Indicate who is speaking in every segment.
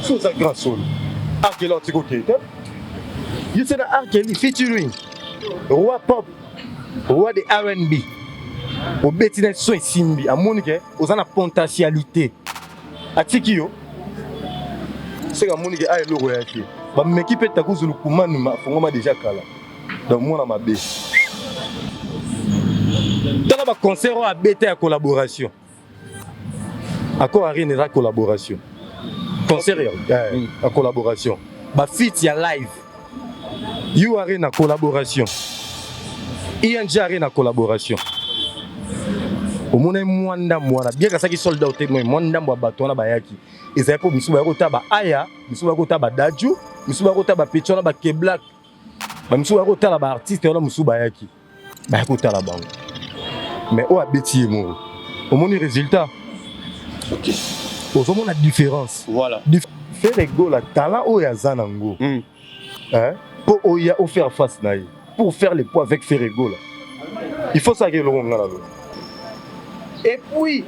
Speaker 1: So oza grand solo. R. Kelly otiki okei te. Yo se na R. Kelly featuring roi pop, roi de R&B. Obeti na son esimbi, amoni ke oza na potentialité. Atiki yo. Seka amoni ke a eloko ya te. Bameki mpe Takuzulu Kumanuma afongoma déjà kala. Donc mwana mabe. Tala ba concert oyo abeta ya collaboration. Accor Arena eza collaboration. Concert ya eh, ya collaboration. Ba feat ya live. U Arena collaboration. ING Arena collaboration. Omona mwa ndambo wana bien kasaki sold out te mais mwa ndambo ya bato wana bayaki ezali mpo misusu bayaki kotala ba aya misusu bayaki kotala ba daju misusu bayaki kotala ba petit wana ba keblak ba misusu bayaki kotala ba artiste wana mosusu bayaki Baya kotala bango. Mais oyo abeti ye moko. Omoni résultat?
Speaker 2: Ok.
Speaker 1: Ozomona différence.
Speaker 2: Voilà.
Speaker 1: Ferre Gola talent oyo aza nango.
Speaker 2: Mm.
Speaker 1: Hein? Po oya o faire face na ye. Pour faire le poids avec Ferre Gola. Il faut ça que eloko nga naloba. Et puis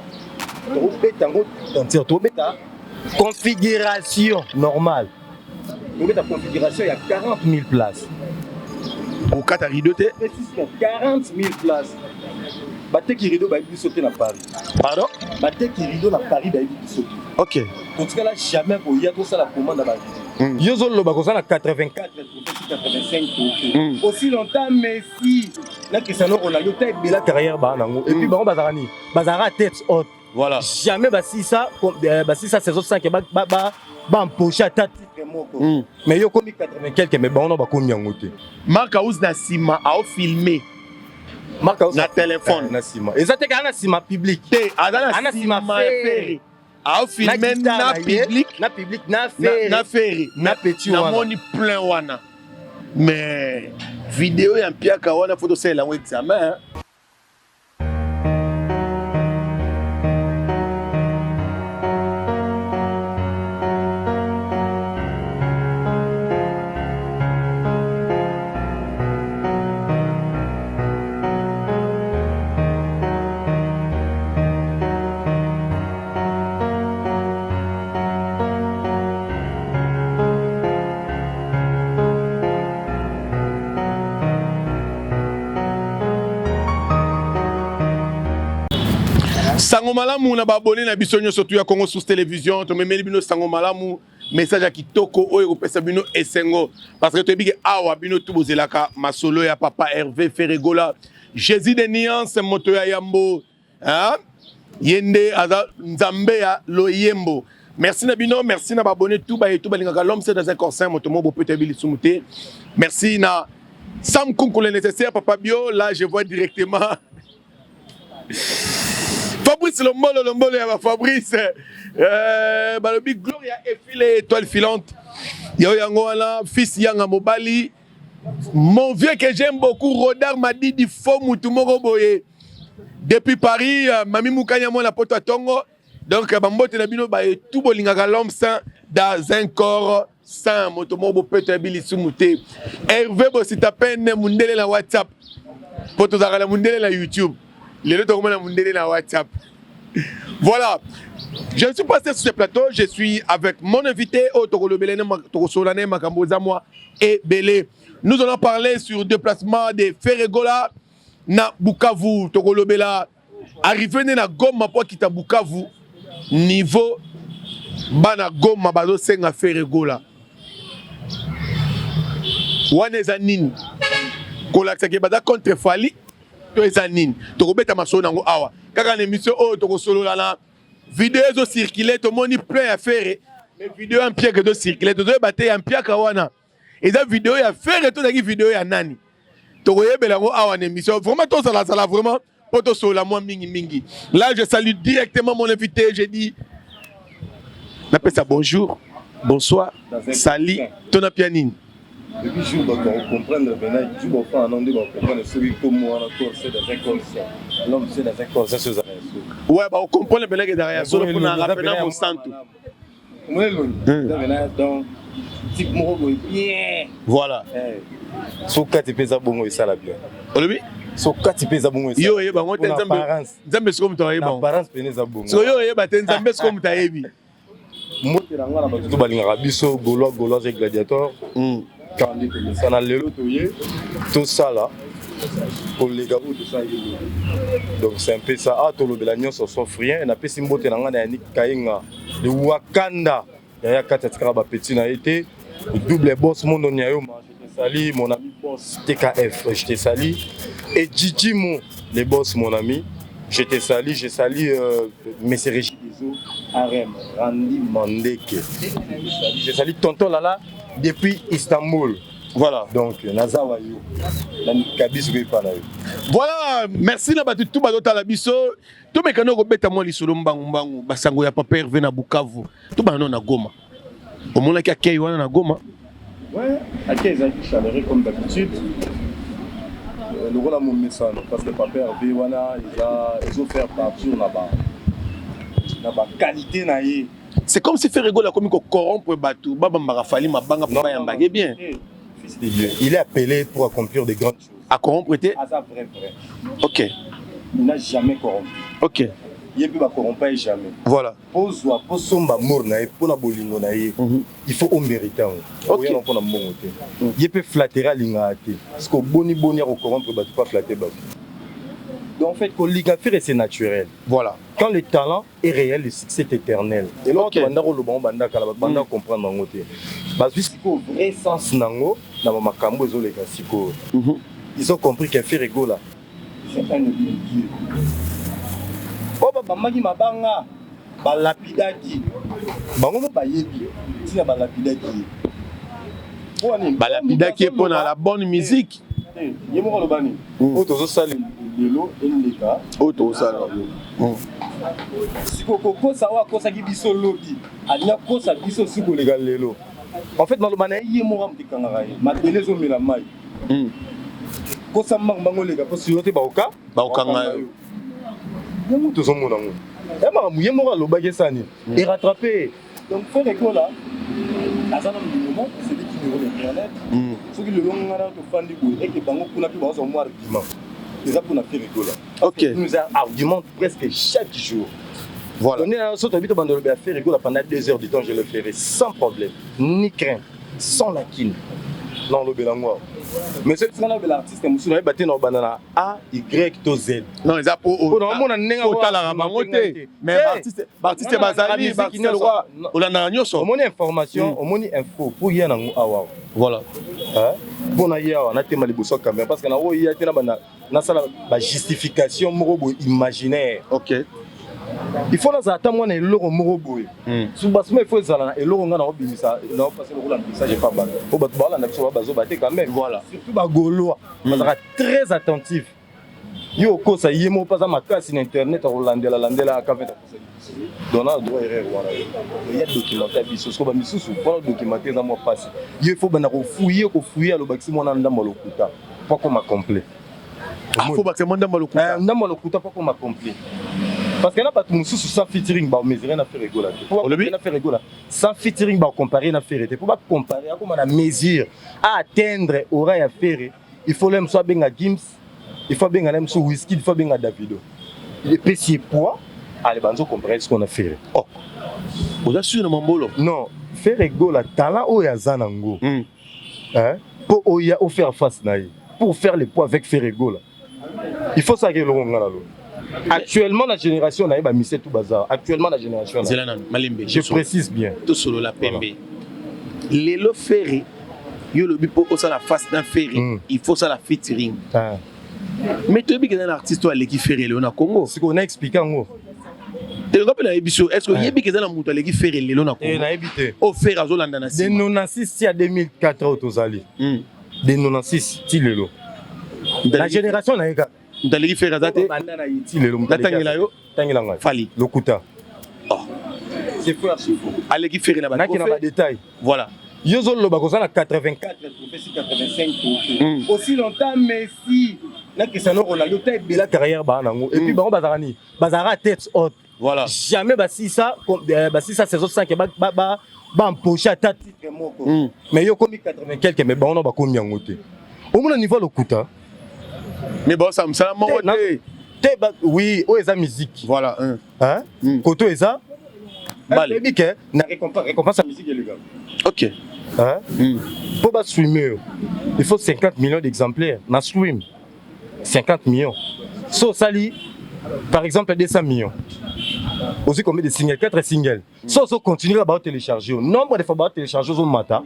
Speaker 1: tobeta yango entière, tobeta configuration normale. Tobeta configuration ya 40 000 places.
Speaker 2: Okata rideau te?
Speaker 1: Précisément 40 000 places. Bateki rideau bayebi biso te na Paris.
Speaker 2: Pardon?
Speaker 1: Bateki rideau na Paris bayebi biso te.
Speaker 2: Ok.
Speaker 1: Totikala jamais koya tosala commande ya ba rideau. Yo ozoloba koza na 84 trophées 85 trophées. Aussi longtemps Messi na Cristiano Ronaldo ta ebela carrière baa nango. Et puis bango bazalaka nini? Bazalaka tête haute.
Speaker 2: Voilà.
Speaker 1: Jamais basisa basisa saison 5 ba ba ba ba empocher ata titre moko. Mais yo komi 80 quelque mais bango bakomi yango te.
Speaker 2: Marc House na sima a filmé.
Speaker 1: Marc House
Speaker 2: na téléphone
Speaker 1: na sima. Eza te kana sima public.
Speaker 2: Te aza na sima ferre. A filmé na public,
Speaker 1: na public na ferre.
Speaker 2: Na ferre,
Speaker 1: na petit wana.
Speaker 2: Na moni plein wana. Mais vidéo ya mpiaka wana faut tosalela yango examen. Sango malamu na ba abonné na biso nyonso tu ya Congo Source Television, tomemeli bino sango malamu, message ya kitoko oyo ekopesa bino esengo parce que toyebi ke awa bino tu bozelaka masolo ya papa Hervé Ferre Gola, Jésus de nuance, moto ya yambo, hein? Ye nde aza nzambe ya loyembo. Merci na bino, merci na ba abonné tout ba tout balingaka l'homme c'est dans un corps sain moto mo bopete bilisumu te. Merci na Sam Kunku le nécessaire papa bio, là je vois directement Fabrice Lombolo Lombolo ya ba Fabrice balobi Gloria effilée étoile filante yo yango wana fils yanga mobali mon vieux que j'aime beaucoup Rodar Madidi faux mutu moko boye depuis Paris Mami Mukanya mwana poto tongo donc bambote na bino ba tout bolingaka l'homme saint dans un corps saint moto moko bopeto ya bilisumu te Hervé Bosita pene mundele na WhatsApp po tozalaka na mundele na YouTube lelo tokomona mundele na WhatsApp. Voilà, je suis passé sur ce plateau, je suis avec mon invité oyo tokolobela tokosola na ye makambo eza mwa ebele. Nous allons parler sur déplacement de Ferre Gola na Bukavu, tokolobela arrivé nde na Goma po akita Bukavu niveau bana Goma bazosenga Ferre Gola wana eza nini kolakisa ke baza contre Fally to eza nini tokobeta masolo nango awa kaka na émission oyo tokosolola na video ezo circuler tomoni plein ya Ferre mais video ya mpiaka ezo circuler tozoyeba te ya mpiaka wana eza video ya Ferre to ezalaki video ya nani tokoyebela yango awa na émission vraiment tozalazala vraiment po tosolola mwa mingi mingi. Là je salue directement mon invité, je dis napesa bonjour, bonsoir, salut, tona pia nini?
Speaker 1: Depuis jour bato bakocomprendre mpena jour bakofanda nao nde bakocomprendre soki kombo wana corps c'est dans un corps saint l'homme c'est dans un corps saint soki ezalaka ya solo.
Speaker 2: Ouais, bakocomprendre mpena ke ezalaka ya solo mpona anga mpena mosantu.
Speaker 1: Omoni elongi eza mpena donc type moko boye bien.
Speaker 2: Voilà.
Speaker 1: So kati mpe eza bongo esala bien.
Speaker 2: Olobi?
Speaker 1: So kati mpe eza bongo esala.
Speaker 2: Yo oyeba yango te Nzambe. Nzambe sikoyo moto ayeba.
Speaker 1: Na apparence pene eza bongo.
Speaker 2: Sikoyo yo oyeba te Nzambe sikoyo moto ayebi.
Speaker 1: Mbote na nga na bato to balingaka biso, Gaulois, Gaulois et Gladiator. Kaka nde tomesana, lelo toye tosala koleka oyo tosalaki lobi. Donc c'est un peu ça. Ah, tolobela nyonso sauf rien. Napesi mbote na nga na Yannick Kayenga de Wakanda, yaya kati atikaka bapeti na ye te. Double boss Mondo Nyayoma, je te salue. Mon ami boss TKF, je te salue. Et Gigi Mo, le boss, mon ami, je te salue. Je salue Monsieur Régis Deso, RM, Randy Mandeke. Je salue Tonton Lala depuis Istanbul.
Speaker 2: Voilà.
Speaker 1: Donc naza wa yo na kabiso koyepa na yo.
Speaker 2: Voilà, merci na bato tu bazotala biso. Tomekana kobeta mwa lisolo mbangu mbangu. Basango ya papa Hervé na Bukavu, tobana na Goma. Omonaki akei wana na Goma?
Speaker 1: Ouais, accueil ezalaki chaleureux comme d'habitude. Lokola momesano, parce que papa Hervé wana eza ezofaire partir na baqualité na ye.
Speaker 2: C'est comme si Ferre Gola akomi kocorrompre bato babambaka Fally mabanga mpo bayambake bien.
Speaker 1: Eh, fils de Dieu, il est appelé pour accomplir de grandes choses.
Speaker 2: Acorrompre te.
Speaker 1: Aza vrai vrai. Il n'a jamais corrompu. Ye mpe bacorrompa ye jamais. Pozwa posomba amour na ye, mpona bolingo na ye, il faut omérite yango. Oyana mpona mbongo te. Ye mpe flatterie alingaka te, parce que oboni boni ya kocorrompre bato mpo aflatter bato. Donc en fait, kolinga Ferre, c'est naturel. Quand le talent est réel, le succès est éternel. Eloko banda koloba ngo banda kala, bato banda comprendre yango te. Bazwi sikoyo vrai sens nango na bamakambo ezoleka sikoyo. Ils ont compris que Ferre Gola, c'est un élu de Dieu. Oyo babambaki mabanga, balapidaki bango mo, bayebi ntina balapidaki ye. Mpo nini?
Speaker 2: Balapidaki ye mpo na la bonne musique.
Speaker 1: Eh, ye moko aloba nini? Oyo tozosala lelo eleka.
Speaker 2: Oyo tozosala.
Speaker 1: Sikoyo kokosa oyo akosaki biso lobi, alingi akosa biso si koleka lelo. En fait, maloba na ye, ye moko amoto ekangaka ye, mabele ezomela mai. Kosa mbango mbango oleka, mpo siyo te baoka.
Speaker 2: Baokanga yo.
Speaker 1: Yango tozomona yango ya makambo ye moko alobaki esani erattrape. Donc Ferre Gola aza na moment, celui qui numéro internet. Soki lelo nga na tofandi boye, eke bango kuna mpe bazwa mwa argument, eza mpona Ferre Gola. Nous a argument presque chaque jour. Donner un saut habite bando ya Ferre Gola pendant 2 heures du temps, je le ferai sans problème ni crainte, sans lacune. Non, lobela yango awa, mais soki tika nalobela artiste mosusu, nayeba te na obanda na A, Y to Z.
Speaker 2: Non, eza po
Speaker 1: Mpo na omona ndenge
Speaker 2: otalaka bango te, mais baartiste bazali baartiste lokola olandaka nyonso.
Speaker 1: Omoni information, omoni info po ya nango awa. Mpo na ye awa natema liboso ya caméra, parce que na oyo ya te na banda nasala bajustification moko boye imaginaire. Il faut nazala ata mwana eloko moko boye. Soubassement, il faut ezala na eloko nga naobimisa, naopase lokola message epa bato, po bato baolanda biso bazoba te quand même. Surtout bagaulois bazalaka très attentif. Yo okosa ye moko mpe aza makasi na internet, akolandela landela aka vete akosaki biso. Donc na droit erreur wana yo ya documentaire biso soko bamisusu mpona documentaire eza mwa mpasi. Yo il faut banda kofouiller, kofouiller, alobakisi mwana ndambo ya lokuta po akoma complet.
Speaker 2: Fo bakisa mwa ndambo ya lokuta.
Speaker 1: Ndambo ya lokuta po akoma complet, parce que na bato mosusu sans featuring bamesurer na Ferre Gola te.
Speaker 2: Olobi?
Speaker 1: Na Ferre Gola sans featuring bacompare na Ferre te. Po bacompare, akoma na mesure à atteindre aura ya Ferre, il faut le mosu abenga Gims, il faut abenga na mosu Wizkid, il faut abenga Davido, epesi ye poids. Ale banzo comparer ce qu'on a Ferre.
Speaker 2: Oh, oza sûr na mambolo?
Speaker 1: Non, Ferre Gola, talent oyo aza nango, hein, po oya ofaire face na ye, pour faire le poids avec Ferre Gola, il faut saka eloko nga na lo actuellement na génération na ye, bamise tout bazar actuellement na génération na ye.
Speaker 2: Nzela nanu malembe.
Speaker 1: Je précise bien.
Speaker 2: Tosolola pembe. Lelo Ferre, yo olobi mpo osala face na Ferre, il faut osala featuring.
Speaker 1: Ah.
Speaker 2: Mais toyebi ke eza na artiste oyo aleki Ferre lelo na Congo.
Speaker 1: Sikoyo na explique yango.
Speaker 2: Telenga mpe nayebi so, est ce que oyebi ke eza na moto aleki Ferre lelo na
Speaker 1: Eh,
Speaker 2: Congo?
Speaker 1: Nayebi te.
Speaker 2: Oyo Ferre azolanda na
Speaker 1: De
Speaker 2: nsima.
Speaker 1: 96 ti ya 2004 oyo tozali, de 96 ti lelo na génération na ye kaka.
Speaker 2: Moto aleki Ferre aza te.
Speaker 1: Banda na ye ti lelo, moto aleki
Speaker 2: Natangela
Speaker 1: aza
Speaker 2: yo.
Speaker 1: te. Tangela ngai.
Speaker 2: Fally.
Speaker 1: Lokuta.
Speaker 2: Oh.
Speaker 1: C'est faux, archi faux.
Speaker 2: Aleki Ferre na
Speaker 1: Naki na
Speaker 2: batrophée.
Speaker 1: badétail. Yo ozoloba koza na 84 trophée si 85 trophée. Aussi longtemps Messi na Cristiano Ronaldo ta ebela carrière baa nango, et puis bango bazalaka nini? Bazalaka tête haute. Jamais basisa basisa saison 5 baempoche ata titre moko. Mais yo komi 80 quelque, mais bango na bakomi yango te. Omona niveau ya lokuta.
Speaker 2: Mais bosala mosala moko te.
Speaker 1: Te, oui, oyo eza musique.
Speaker 2: Voilà, hein.
Speaker 1: Hein? Koto eza
Speaker 2: Bale.
Speaker 1: Oyebi ke na récompense ya musique eleka.
Speaker 2: Ok.
Speaker 1: Hein? Mpo bastreame yo, il faut 50 millions d'exemplaires na stream. 50 millions, so osali par exemple 200 millions, ozwi combien de single? 4 single. So ozocontinue kaka, baotélécharge yo, nombre de fois baotélécharge, ozomata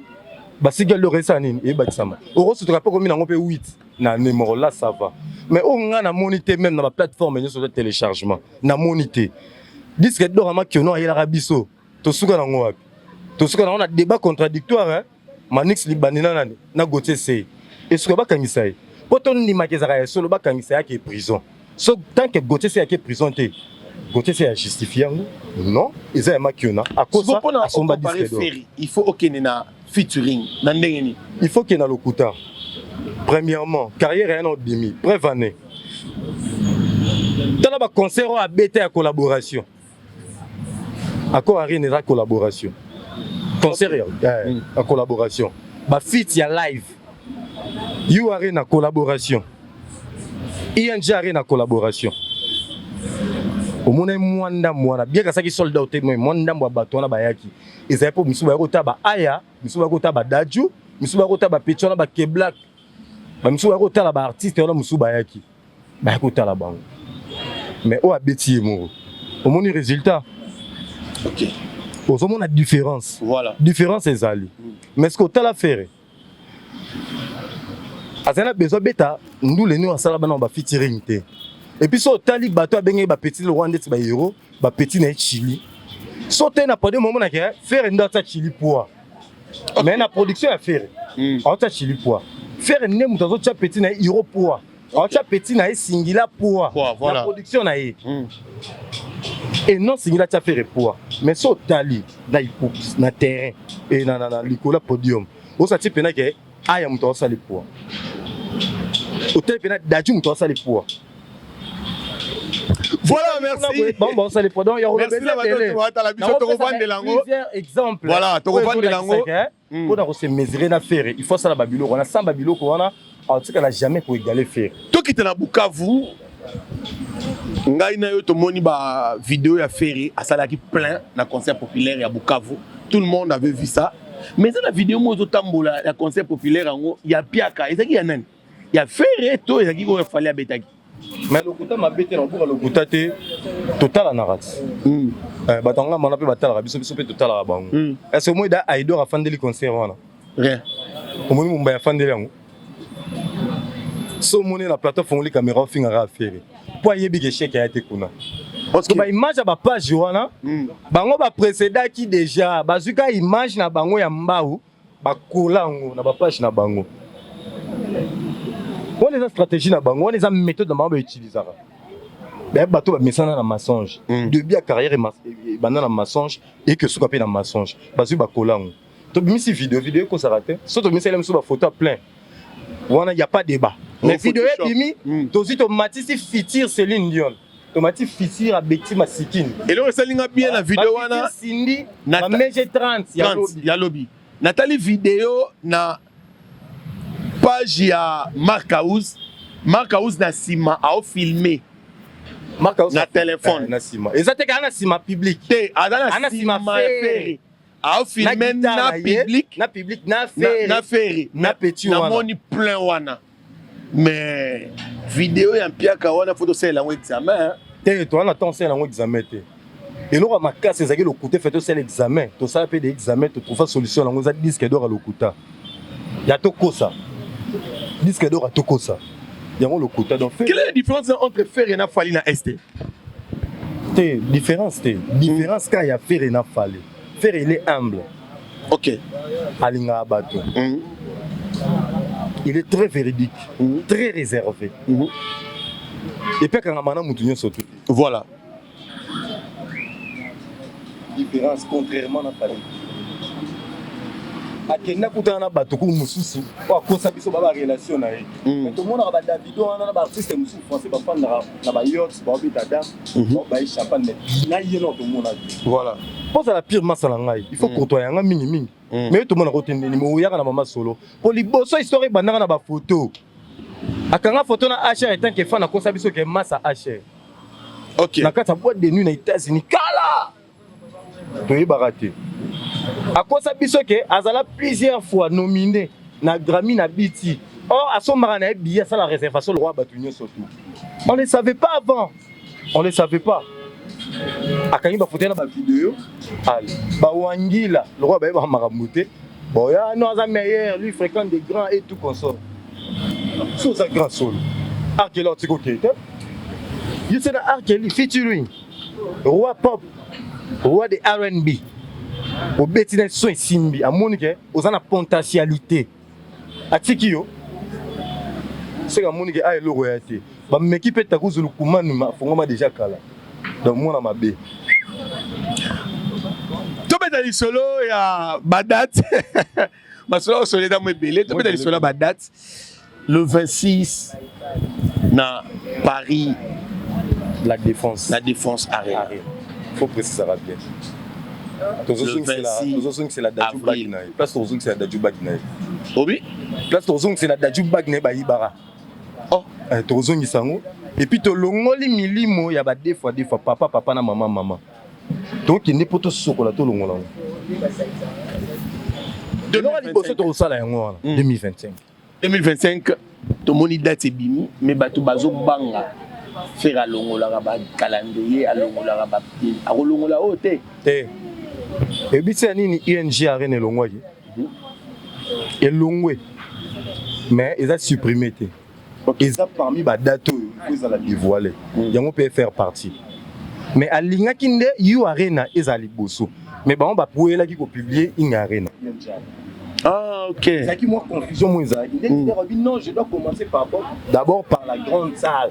Speaker 1: basingle d'or, esala nini? Eyebakisama. Okosutuka mpe komi nango mpe 8 na numéro là, ça va. Mais oyo nga namoni te, même na baplateforme nyonso za téléchargement, namoni te disque d'or. Amakiono ayelaka biso, tosuka nango wapi? Tosuka nango na débat contradictoire, hein? Manix Libandi na nani na Gautier Sey, esuka bakangisa ye mpo tondimaka ezalaka ya solo, bakangisa ye ake prison. So tant que Gautier Sey ake prison te, Gautier Sey ajustifie yango non, eza ya Makiona akosa.
Speaker 2: Mpona
Speaker 1: asomba
Speaker 2: ocompare
Speaker 1: disque d'or.
Speaker 2: Ferre, il faut okende na featuring na ndenge nini?
Speaker 1: Il faut qu'il na lokuta. Premièrement, carrière ya na obimi, preuve année, tala baconcert oyo abeta ya collaboration. Accor Arena eza collaboration, concert ya collaboration, bafeat ya live, U Arena collaboration, ING Arena collaboration. Omona mwa ndambo wana, bien kasaki sold out te, mwa ndambo ya bato wana bayaki, ezali mpo misusu bayaki kotala baaya, misusu bayaki kotala badaju, misusu bayaki kotala bapeti wana, bakeblak, bamisusu bayaki kotala baartiste wana, mosusu bayaki kotala bango. Mais oyo abeti ye moko, omoni résultat. Ozomona différence.
Speaker 2: Voilà.
Speaker 1: Différence ezali. Mais ce que otala, Ferre azali na besoin beta ndule nini asala bana bafeaturing te. Et puis so otali bato abengaki bapeti lokwa ndeti bahéros, bapeti na ye Chili, so te na podium, omonaki Ferre nde atia Chili poids. Mais na production ya Ferre, aotia Chili poids. Ferre nde moto azotia petit na ye hero poids, aotia petit na ye Singila poids.
Speaker 2: Poids, voilà.
Speaker 1: Na production na ye et non Singila atia Ferre poids. Mais so otali na Ipups, na terrain e na likolo ya podium, osati mpena ke aya moto aosala poids. Otali mpena Daju, moto aosala poids.
Speaker 2: Voilà, merci.
Speaker 1: Bango baosala poids, donc ya
Speaker 2: Merci na bato oyo batala biso, tokovandela yango.
Speaker 1: Plusieurs exemples.
Speaker 2: Voilà, tokovandela yango.
Speaker 1: Mpona kose mesurer na Ferre, il faut asala babiloko wana. Sans babiloko wana, aotikala jamais koégaler Ferre.
Speaker 2: Tokita na Bukavu. Ngai na yo tomoni bavideo ya Ferre asalaki plein na concert populaire ya Bukavu. Tout le monde avait vu ça, mais eza na video moko ezotambola ya concert populaire yango ya piaka. Ezalaki ya nani? Ya Ferre to ezalaki oyo Fally abetaki?
Speaker 1: Mais lokuta mabe te, na kobuka lokuta te, totalanaka ti. Bato yanga mana mpe batalaka biso, biso mpe totalaka bango. Est ce que omoi da Aidor afandeli concert wana?
Speaker 2: Rien.
Speaker 1: Omoni Mumbai afandeli yango? So omoni na plateau, afongoli caméra, ofingaka affaire mpo ayebi ke échec aya te kuna. Parce que baimage ya bapage wana, bango baprécédaki déjà, bazwi ka image na bango ya mbau, bakola yango na bapage na bango. Wana eza stratégie na bango, wana eza méthode na bango bautilisaka. Bayebi bato bamesana na mensonge. Début ya carrière ebanda na mensonge, eke suka mpe na mensonge. Bazwi, bakola yango. Tobimisi video, video ekosaka te. So tobimiseli biso bafoto ya plein wana, y a pas débat. Mais video
Speaker 2: Photoshop.
Speaker 1: ebimi, tozwi, tomatisi futur Céline Dion, tomati futur abeti masikini.
Speaker 2: Eloko esalinga bien na video wana,
Speaker 1: Cindy bamege 30 ya
Speaker 2: 30
Speaker 1: lobi.
Speaker 2: Ya lobi, natali video na page ya Mark House. Mark House na nsima aofilme.
Speaker 1: Mark House.
Speaker 2: Na téléphone.
Speaker 1: Na nsima eza te kaka na nsima public.
Speaker 2: Te, aza na
Speaker 1: Aza na
Speaker 2: nsima
Speaker 1: nsima
Speaker 2: ya
Speaker 1: Ferre.
Speaker 2: Ferre, aofilme na public.
Speaker 1: Na public na
Speaker 2: na,
Speaker 1: Ferre.
Speaker 2: Na Ferre.
Speaker 1: Na petit wana.
Speaker 2: Namoni plein wana, mais video ya mpiaka wana, faut tosalela yango examen, hein.
Speaker 1: Te, toza na temps osala yango examen te. Eloko ya makasi ezalaki lokuta. Fe tosala examen, tosala mpe de examen, totrouva solution yango eza disque d'or ya lokuta ya tokosa, disque d'or ya tokosa yango lokuta. Donc
Speaker 2: Quelle est la différence entre Ferre na Fally na ST?
Speaker 1: Te, différence te. Différence kaka ya Ferre na Fally, Ferre, il est humble. Alingaka bato. Il est très véridique, très réservé, et puis akangama na mutu nyonso te. Différence, contrairement na Fally, akenda kutana na bato ku mosusu oyo akosa biso ba barelation na ye. Mais tomonaka badavido wana na baartiste mosusu français bafandaka na bayacht, baobeta dame, baye champagne, mais na ye no tomona te. Mpo ozala pire masa na ngai, il faut kotoa yanga mingimingi. Mais ye tomonaka otendeni, me oyaka na mama solo mpo liboso histoire ebandaka na bafoto. Akanga foto na hr etant que fan, akosa biso ke masa hr na kati ya boîte de nuit na États-Unis kala. Toyebaka te. Akosa biso ke azala plusieurs fois nominé na Grammy, na BET. Or asombaka na ye billet, asala réservation lokola bato nyonso tu. On ne savait pas avant, on ne savait pas. Akangi bafoto na bavideo, ale bawangila lokola bayebaka makambo te. Bon, ya non, aza meilleur, lui fréquente des grands et tout consort. So oza grand solo, R. Kelly otiki okei te. Yo se na R. Kelly featuring roi pop, roi de R&B, obeti na son esimbi, amoni ke oza na potentialité, atiki yo. Seke amoni ke a eloko ya te, bameki mpe takuzulu kumanuma afongama déjà kala. Donc mwana mabe.
Speaker 2: Tobeta lisolo ya badate, masolo osolo eza mo ebele. Tobeta lisolo ya badate. Le 26 na Paris.
Speaker 1: La Défense.
Speaker 2: La Défense Arena.
Speaker 1: Arena, faut précisera bien.
Speaker 2: 26
Speaker 1: Tozozongisela Dadju
Speaker 2: avril.
Speaker 1: Bag na ye place, tozongisela Dadju bag na ye.
Speaker 2: Obi.
Speaker 1: Place tozongisela Dadju bag na ye, bayibaka.
Speaker 2: Oh.
Speaker 1: Tozongisa yango et puis tolongoli milimo ya ba deux fois deux fois, papa papa na mama mama. Tokende mpo tosokola, tolongola yango. Eloko ya liboso tokosala yango wana. 2025.
Speaker 2: 2025, tomoni date ebimi, mais bato bazobanga. Ferre alongolaka bacalendrier, alongolaka ba, akolongola oyo te.
Speaker 1: Te, ebisi ya nini? ING Arena elongwaki, elongwe, mais eza supprimé te. Eza parmi badate oyo po ezala dévoilé. Yango mpe faire partie, mais alingaki nde U Arena ezala liboso, mais bango bapoyelaki kopublier ING Arena.
Speaker 2: Ah, ok.
Speaker 1: Ezalaki mwa confusion mo ezalaki nde. Leader abi: non, je dois commencer par d'abord par la grande salle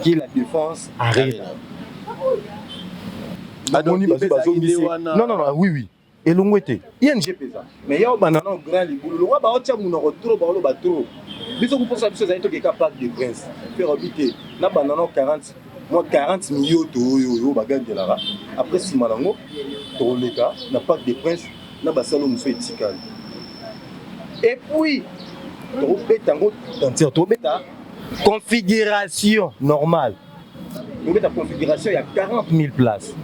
Speaker 1: qui est la Défense Arena. Bamoni bazongisi. Non, non, non, oui, elongwe te. ING mpenza, mais ya obanda na grand libulu lokwa baotia monoko trop, baoloba trop. Biso kuposa biso ezali tokeka Parc de Prince. Mpe obi te, nabanda na 40, mwa 40 miyoto oyo oyo bagangelaka. Après, nsima nango tokoleka na Parc de Prince na basalo mosusu etikali. Et puis tokobeta yango entière, tokobeta configuration normale, tokobeta configuration ya 40 000 places.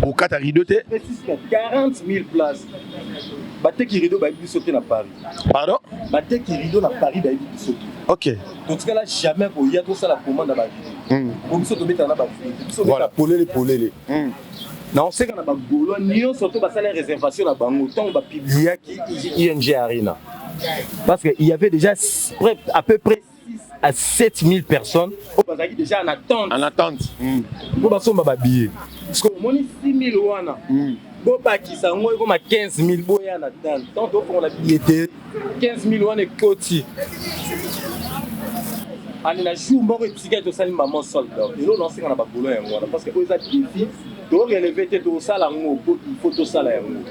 Speaker 2: Okata rideau te?
Speaker 1: Précise, 40 000 places. Bateki rideau, bayebi biso te na Paris.
Speaker 2: Pardon?
Speaker 1: Bateki rideau na Paris, bayebi biso te. Totikala jamais koya tosala commande na barideau. Po biso tobetaka na barideau te, biso beta polele polele. Na oseka na bagaulois nyonso to basala réservation na bango ntango bapubliaki ING Arena, parce que il y avait déjà près, à peu près 6 à 7 000 personnes oyo bazalaki déjà en attente.
Speaker 2: En attente.
Speaker 1: Mpo basomba babillet. Parce que omoni 6 000 wana, bobakisa yango ekoma 15 000. Boya na attente, tant tofongola billetterie, 15 000 wana ekoti. Ale na jour moko etikali, tosali mama sold out. Lelo naosenga na bagaulois yango wana, parce que oyo eza défi torelever te, tosala yango po il faut tosala yango.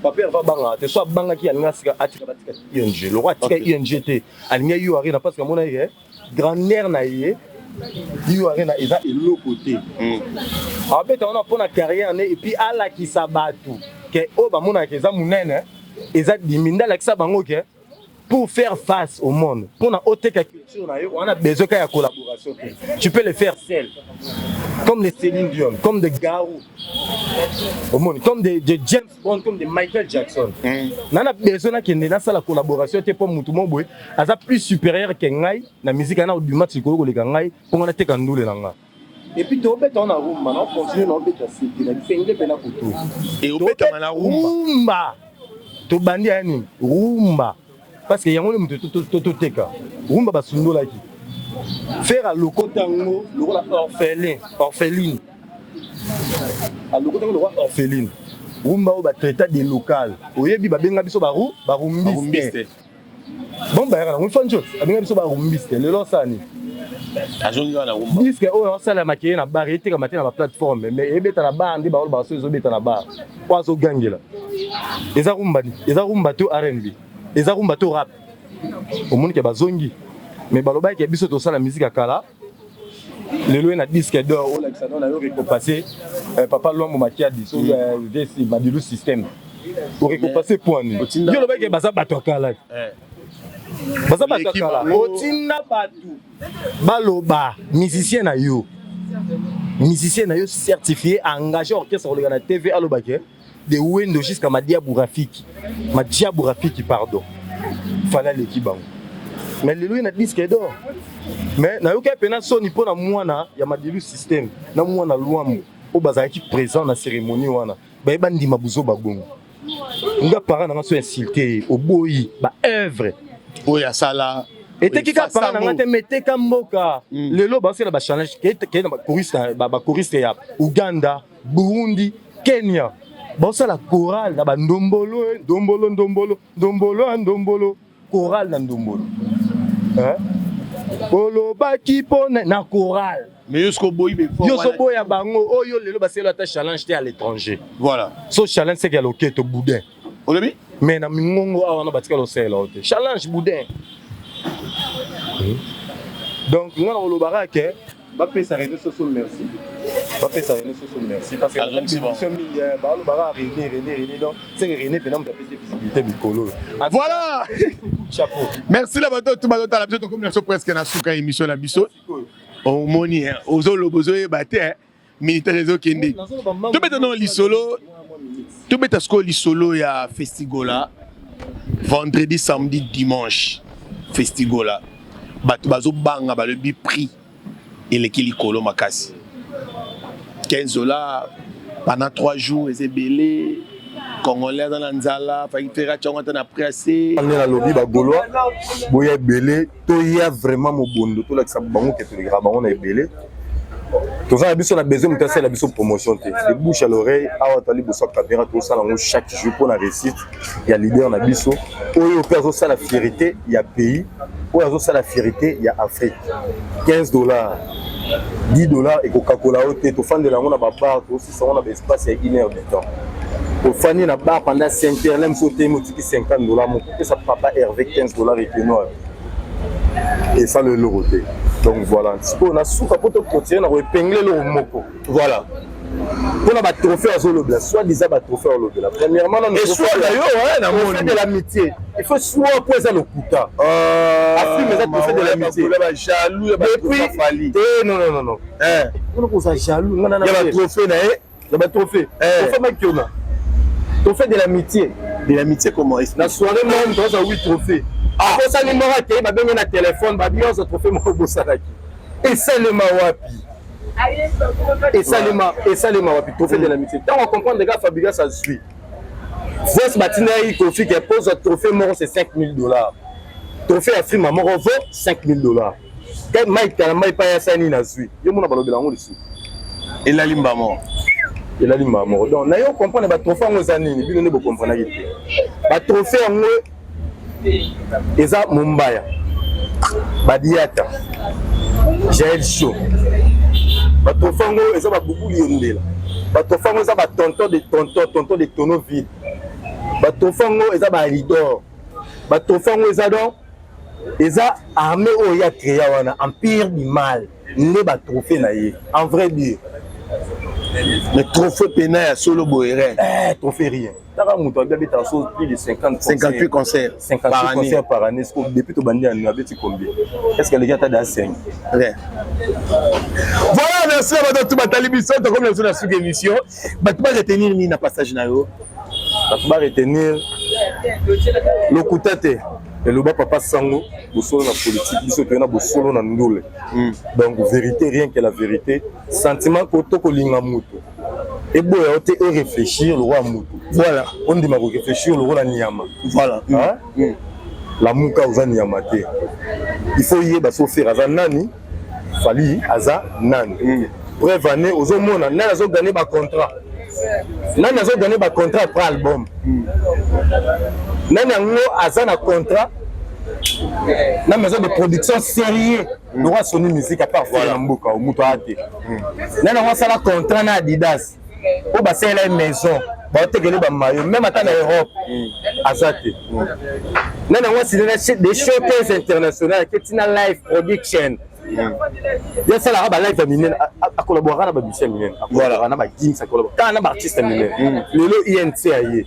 Speaker 1: Papa Herve abangaka te. So abangaki, alingi asika atika, batika ING loko atika. ING te, alingi U Arena, parce que amona ye grandeur na ye. U Arena eza eloko te. Abeta wana mpona carrière ne, et puis alakisa bato ke oyo bamonaka eza monene, eza dimi nde. Alakisa bango ke pour faire face au monde, mpona oteka culture na yo wana, besoin ka ya collaboration te. Tu peux le faire seul, comme les Céline Dion, comme des Garou omoni, comme des James Bond, comme des Michael Jackson. Na besoin nakende nasala collaboration te mpo mutu mo boye aza plus supérieur ke ngai na musique, ana oduma likolo koleka ngai, mpo nga nateka ndule na nga. Et puis tobeta na rumba, na continue na obeta sete na bisenge mpe na kutu.
Speaker 2: E obetama na rumba?
Speaker 1: Rumba. Tobandi ya nini? Rumba, parce que yango nde moto toteka. Rumba basundolaki Ferre, alokota yango lokola orphelin, orpheline, alokota yango lokola orpheline. Rumba oyo batraita de local, oyebi, babenga biso baru barumbiste. Bon, bayaka nango fanjo, abenga biso barumbiste. Lelo osala nini?
Speaker 2: Azongi kaka na rumba.
Speaker 1: Disque oyo asalamaki ye na bar, etekama te na baplateforme, mais ebeta na bar nde baolo baso ezobeta na bar. Oyo azogangela eza rumba, eza rumba to R&B, eza rumba to rap. Omoni ke bazongi, mais balobaki ke biso tosala musique ya kala. Lelo ye na disque d'or, olakisa no na yo récompense papa Lwambo Makiadi so vesi Madilu Système, orécompense po nini? Yo olobaki ke baza bato ya kala, baza bato ya kala. Otinda bato baloba musicien na yo. Musicien na yo certifié, engagé orchestre koleka na TV, alobaki de Wendo jusqu'à Madiabu Rafiki, Madiabu Rafiki, pardon, Fally aleki bango. Mais lelo ye na disque d'or. Mais nayoki mpena soni mpo na mwana ya Madilu Système na mwana Lwambo oyo bazalaki présent na cérémonie wana, bayeba ndima buzoba bongo. Nga parent nanga so insulte ye, oboyi baœuvre
Speaker 2: oyo asala.
Speaker 1: Eteki ka parent nanga te, mais eteka mboka. Lelo basala bachallenge ke na bachoriste ya Uganda, Burundi, Kenya, basala chorale na bandombolo, ndombolo, ndombolo, ndombolo ya ndombolo, chorale na ndombolo. Olobaki mpo na chorale.
Speaker 2: Mais yo soki oboyi befort.
Speaker 1: Yo soboya bango oyo lelo basala ata challenge te à l'étranger.
Speaker 2: Voilà.
Speaker 1: So challenge seke ya loketo boudin.
Speaker 2: Olobi.
Speaker 1: Mais na mingongo awa wana batikala osalela o te challenge boudin. Donc nga na kolobaka ke bapesa René Soso merci, bapesa René Soso merci, parce que émission mingi balobaka René, René, René. Donc c'est que René mpena moto apesi visibilité mikolo.
Speaker 2: Voilà.
Speaker 1: Chapeau.
Speaker 2: Merci na bato tu bazotala biso. Tokomi na biso presque na suka émission na biso. Omoni ozoloba, ozoyeba te militaire ezokende. Tobeta na lisolo, tobeta sikoyo lisolo ya Festigola, vendredi, samedi, dimanche. Festigola, bato bazobanga, balobi prix eleki likolo makasi, 15 $ pendant 3 jours eza ebele. Congolais aza na nzala, faki fera tiango ata na prix ase.
Speaker 1: Nde nalobi, Bagaulois boya ebele, toya vraiment mobondo, tolakisa bango ke tolekaka bango na ebele. Toza na biso na besoin moto asalela biso promotion te, de bouche à l'oreille. Awa toali liboso ya caméra, tosala yango chaque jour mpona réussite ya leader na biso oyo mpe azosala fierté ya pays, oyo azosala fierté ya Afrique. 15 $, 10 $ ekokakola yo te. Tofandela yango na babar, tosisa yango na baespace ya une heure du temps. Ofandi na bar pendant 5 heures, même so otemi, otiki 50 $, moko opesa papa Hervé 15 $ ekeno esala eloko te. Donc voilà, sikoyo na suka mpo tocontinue na koépingler eloko moko.
Speaker 2: Voilà.
Speaker 1: Mpona batrophée azolobela, soit disant batrophée azolobela, premièrement
Speaker 2: Nano
Speaker 1: trophée de l'amitié, il faut soit po eza lokuta. Afrime eza trophée de l'amitié.
Speaker 2: Jaloux.
Speaker 1: Depuis te, non, non, non, non, mpona kozala jaloux nga
Speaker 2: na ya batrophée na ye.
Speaker 1: Ya batrophée, trophée Makiona, trophée de l'amitié.
Speaker 2: De l'amitié, comment?
Speaker 1: Na soirée moko, moto aza 8 trophée, akosani moko, akei, babenge na telefone, babi nyonso trophée moko bosalaki esalema wapi? Esalema, esalema wapi trophée de l'amitié? Ntango acomprendre ka Fabregas azwi voice, batinda ye Kofi ke pozwa trophée moko, c'est 5000 $. Trophée ya Frima moko vaut 5000 $. Ke Mike tala mai pa ya sani nazwi yo mona balobela yango lisusu.
Speaker 2: Elali mbamo.
Speaker 1: Elali mbaa moko. Donc na yo comprendre batrophée yango eza nini, bino nde bokomprenaki te. Batrophée yango eza Mombaya, Badiata, Jael Show. Batrophée yango eza Babubuli Yondela. Batrophée yango eza batonton de tonton, tonton de tonneau vide. Batrophée yango eza baalidor. Batrophée yango eza, donc eza armée oyo ya créa wana, empire du mal, nde batrophée na ye en vrai dire.
Speaker 2: Mais trophée pena ya solo boye, rien.
Speaker 1: Eh, trophée rien. Taka moto abi abetaka so plus de 50.
Speaker 2: 58 concerts.
Speaker 1: 58
Speaker 2: par année.
Speaker 1: Concerts par année. Siko depuis tobandi ya abeti combien? Est ce que aleki ata da 5?
Speaker 2: Rien. Voilà, merci na bato tu batali biso. Tokomi na biso na suka émission. Bato baretenir nini na passage na yo?
Speaker 1: Bato baretenir lokuta te. Eloba papa Sango, bosolo na politique, biso toye na bosolo na ndule. Donc vérité, rien que la vérité. Sentiment ko to kolinga moto eboya yo te, oréfléchir lokola moto.
Speaker 2: Voilà.
Speaker 1: Ondima koréfléchir lokola nyama.
Speaker 2: Voilà.
Speaker 1: Hein? Lamuka, oza nyama te. Il faut yeba so Ferre aza nani, Fally aza nani. Preuve ane ozomona nani azogagner bacontrat, nani azogagner bacontrat après album, nani yango aza na contrat na maison de production sérieux lokola Sony Music, à part Ferre na mboka moto aya te. Nani yango asala contrat na Adidas oyo basalela ye maison, baotekele bamayo même ata na Europe, aza te. Nani yango asine na des showcase international, aketi na live production, ye asalaka balive ya minene, akolaboraka na bamusicien ya minene, akolaboraka na bagims, akolaboraka kaka na baartiste ya minene. Lelo INC aye,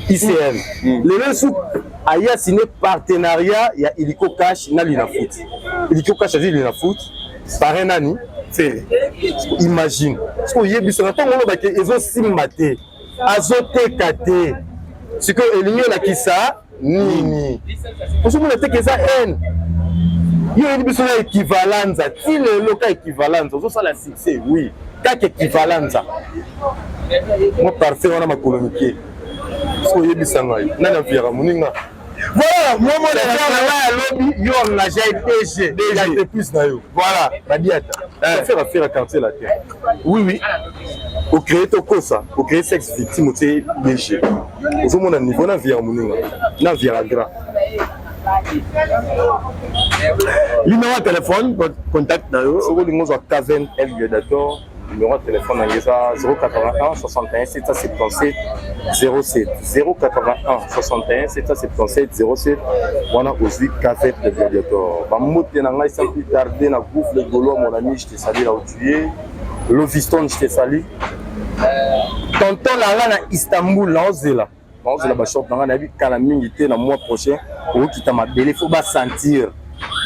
Speaker 1: ICM lelo esu aye asine partenariat ya Ilico Cash na Lina Foot. Ilico Cash azwi Lina Foot, parrain nani? Ferre. Imagine soki oyebisaka ntango olobake ezosimba te, azoteka te, sikoyo elingi olakisa nini? Ozomona teke eza haine. Yo oyebi biso na ekivalanza ti lelo ka ekivalanza ozosala succès, oui, kaka ekivalanza mwa parfait wana makolo mike. Soki oyebisa ngai nani aviaka moninga.
Speaker 2: Voilà, moi moi
Speaker 1: na lobi yo engagé DG DG entreprise na yo.
Speaker 2: Voilà,
Speaker 1: Badiata. Eh. Faire affaire à quartier latin.
Speaker 2: Oui oui.
Speaker 1: O créer to kosa, o créer sexe victime otie DG. Ozomona niveau na vie ya moninga, na vie ya grand.
Speaker 2: Numéro ya téléphone, contact na yo.
Speaker 1: Soki olingi ozwa Kaven El Gladiator, numéro ya téléphone na ngai eza 081 61 777 07, 081 61 777 07. Wana ozwi Kaven El Gladiator. Bambote na ngai sans plus tarder na Gouffre le Gaulois, mon ami, je te salue là où tu es. Loviston, je te salue. Tonton na ngai na Istanbul, naozela naozela bashop na ngai, nayebi kala mingi te na mois prochain okokita mabele, faut basentir,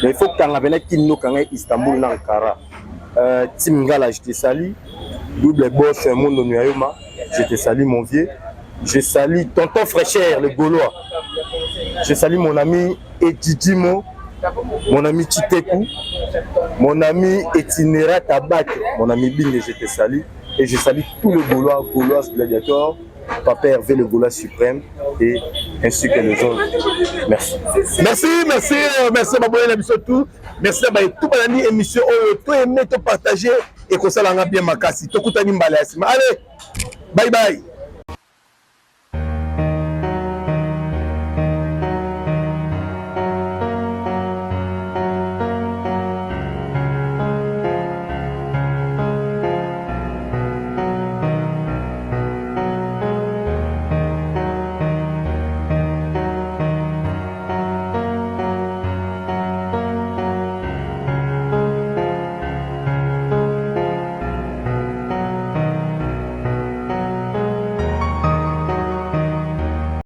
Speaker 1: mais il faut kanga mpena kino kanga Istanbul na Ankara. Tim Ngala, je te salue. Double boss Mondo Nuyayoma, je te salue mon vieux. Je salue tonton Fraîcheur le Gaulois, je salue mon ami Edidimo, mon ami Chiteku, mon ami Etinera Tabak, mon ami Bing, je te salue. Et je salue tous les Gaulois, Gaulois Gladiators, Papa Hervé le Gaulois suprême et ainsi que les autres. Merci.
Speaker 2: Merci, merci, merci baboye na biso tout. Merci na baye tout balandi émission oyo to aimer, to partager et kosalanga bien makasi. Tokutani mbala ya sima. Allez, bye bye.